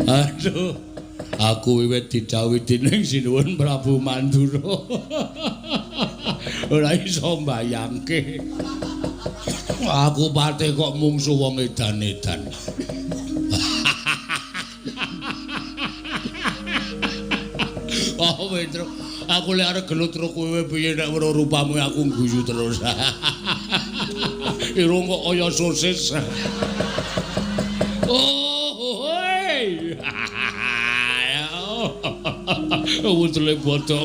Aduh, aku wiwit didhawuhi dening Sinuwun Prabu Mandura. Ora iso mbayangke. Aku pate kok mungsu wong edan-edan. Oh, Petro, aku lek arep gelut karo kowe piye nek weruh rupamu aku guyu terus. Irung kok kaya sosis. Oh, hoi. Wutule bodho.